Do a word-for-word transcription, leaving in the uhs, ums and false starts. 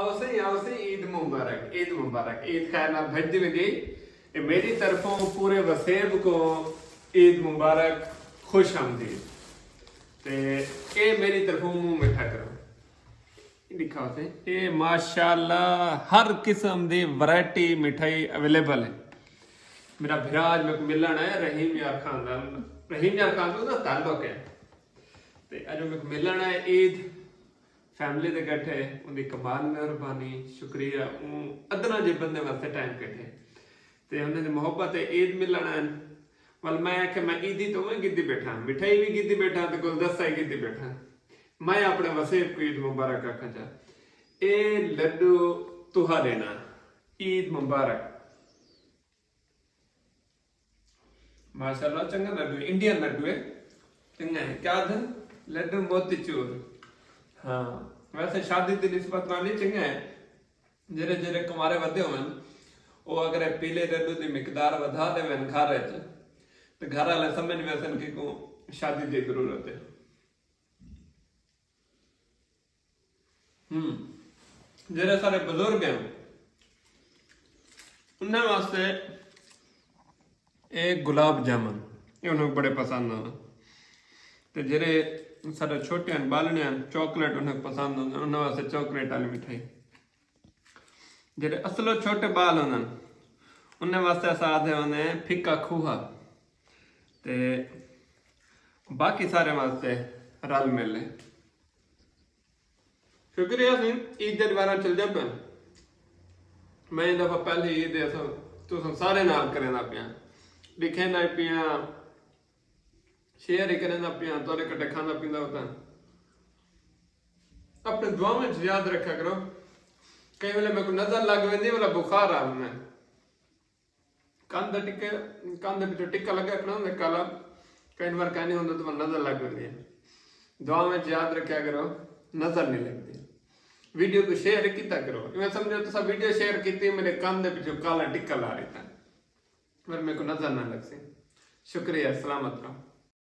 آؤ سئیں، آؤ سئیں، عید مبارک، عید مبارک، عید خیر نال بھڄدی ویندی۔ اے میݙی طرفوں پورے وسیب کوں عید مبارک، خوش آمدید۔ تے اے میݙی طرفوں منہ مٹھا کرو۔ ݙکھاؤ سئیں، اے ماشاءاللہ ہر قسم دی ورائٹی مٹھائی اویلیبل ہے۔ میݙا بھرا اڄ میکوں ملݨ آیا، رحیم یار خان دا، رحیم یار خان دا تعلق ہے۔ تے اڄ میکوں ملݨ آیا عید فیملی دے ڳٹھے، اوندی کمال مہربانی، شکریہ۔ اوں ادنا جے بندے واسطے ٹائم کڈھے تے انہاں دی محبت ہے۔ عید ملݨ آئن، ول میں آکھیا میں عیدی تاں اونویں گھدی ٻیٹھاں، مٹھائی وی گھدی ٻیٹھاں تے گلدستہ وی گھدی ٻیٹھاں۔ میں اپݨے وسیب کوں عید مبارک آکھاں چا۔ اے لڈو تہاݙے ناں، عید مبارک۔ ماشاءاللہ، چنگا لڈو ہے، انڈین لڈو ہے۔ چنگا ہے۔ کیا آدھن؟ لڈو موتی چور۔ ہاں، ویسے شادی دی نسبت نال ہی چنگا ہے۔ جیڑھے جیڑھے کنوارے ودے ہوون، او اگر اے پیلے لڈو دی مقدار ودھا ݙیون گھر وچ، تے گھر والے سمجھ ویسن کہ کوں شادی دی ضرورت ہے۔ ہوں۔ جیڑھے سارے بزرگ ہیں، انہاں واسطے اے گلاب جامن، اے انہاں کوں بڑے پسند آندن۔ تے جیڑھے سارے چھوٹے ہیں، ٻالݨے ہیں، چاکلیٹ انہاں کوں پسند آندے، انہاں واسطے چاکلیٹ والی مٹھائی۔ جیڑھے اصلوں چھوٹے ٻال ہوندن، انہاں واسطے اساں آہدے ہوندے ہیں پھکا کھوہا۔ تے باقی سارے واسطے رل مل ہے۔ شکریہ سئیں، عید دے ݙیہاڑاں چلدے پئن۔ میں ایں دفعہ پہلی عید ہے، اساں تساں سارے نال کریندا پیاں، ݙکھیندا پیاں، شیئر ہی کریندا پیاں، تہاݙے کٹھے کھاندا پیندا اتاں۔ اپݨے دعاواں وچ یاد رکھیا کرو، کئی ویلے میکوں نظر لڳ ویندی، ولا بخار آ ویندے۔ کن دا ٹکے، کن دے پچھوں ٹکا لڳا کھڑا ہوندا کالا، کئی وار کائنی ہوندا تے نظر لڳ ویندی ہے۔ دعاواں وچ یاد رکھیا کرو، نظر نہیں لڳدی۔ ویڈیو کوں شیئر کیتا کرو، ایویں سمجھو تساں ویڈیو شیئر کیتی، میݙے کن دے پچھوں کالا ٹکا لا ݙتا۔ پر میکوں نظر نہ لڳسی۔ شکریہ، سلامت رہو۔